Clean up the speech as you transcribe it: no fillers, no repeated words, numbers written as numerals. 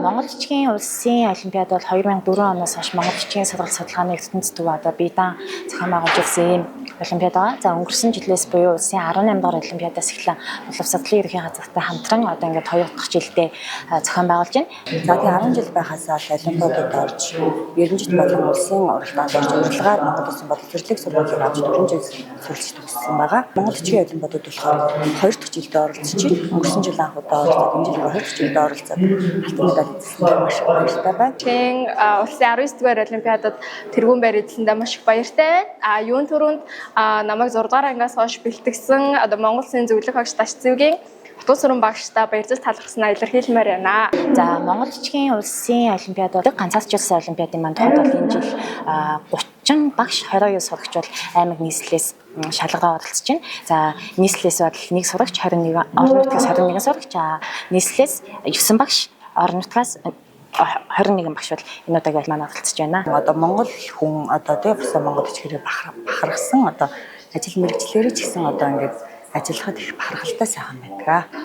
Монгол жижигэн улсын олимпиад бол 2004 оноос хойш Монгол жижигэн сургалт судалгааны ертөнцийн төв одоо Бидан зохион байгуулж ирсэн ийм олимпиад байгаа. За, өнгөрсөн жилээс буюу улсын 18 дугаар олимпиадаас эхлэн боловсролын ерөнхий газартай хамтран одоо ингээд хоёр дахь жилдээ зохион байгуулж байна. За, тэгээ 10 жил байхасаа л олимпиадад орж, 90 жил болон улсын уралдаанд орж, урилгаар Монгол Улсын боловсролын сургуулийг авч 4 жил суралцж төгссөн байгаа. Монгол жижигэн олимпиадад болохоор хоёр дахь жилдээ оролцож байна. Өнгөрсөн жил анх удаа оролцоод, энэ жил хоёр дахь жилдээ оролцоод алтан медаль эзэлсэндээ маш их баяртай байна. Чин улсын 19 дугаар олимпиадад тэргүүн байр эзлэндээ маш их баяртай байна. Юун түрүүнд намайг 6 дугаар ангиас хойш бэлтгэсэн одоо Монгол Улсын зөвлөх багш Ташцэвгийн Батгуусүрэн багштай баярлаж талархснаа илэрхийлмээр байна. За, Монгол жижигэн улсын олимпиад бол ганцаардч улсын олимпиадын маань тухайд бол энэ жил 30 багш, 29 сурагч бол аймаг нийслэлээс шалгараа оролцож байна. За, нийслэлээс бол нэг сурагч, 21, орон нутгаас 21 сурагч, нийслэлээс 9 багш, орон нутгаас 21 багш бол энэ удаагийн маань оролцож байна. Одоо Монгол хүн одоо тий бусаа Монгол жижигээрээ бахархсан, одоо ажил мэргэжлээрээ ч гэсэн одоо ингээд ажиллахад их бахархалтай сайхан байдаг.